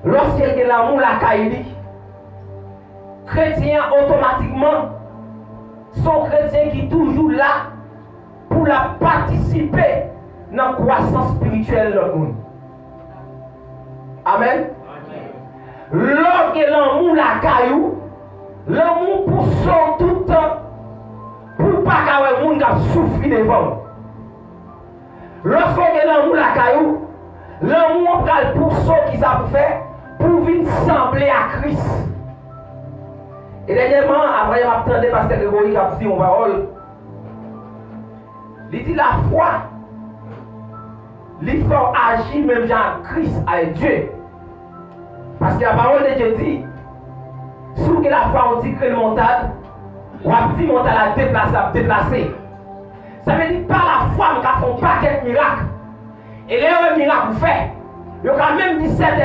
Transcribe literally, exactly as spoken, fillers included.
Lòske l gen lanmou lakay li, kretyen an otomatikman se yon kretyen ki toujou la pou l ap patisipe nan kwasans espirityèl lòt moun. Amèn. Lè w gen lanmou lakay ou, lanmou pouse w tout tan pou w pa ka wè moun k ap soufri devan w. Lòske w gen lanmou lakay ou, lanmou an pral pouse w kisa pou fè, pou w vin sanble a Kris. E dènyèman, avan yè m ap tande pastè Gregory k ap di yon pawòl, li di lafwa, li fè w aji menm jan ak Kris, ak Dye. Paske la parole de Dieu di, si w gen lafwa yon ti grenn montad, w ap di montad la deplase, l ap deplase. Sa vle di pa lafwa m ka fè yon pakèt mirak. E lè yo wè mirak ou fè, yo ka menm di sètè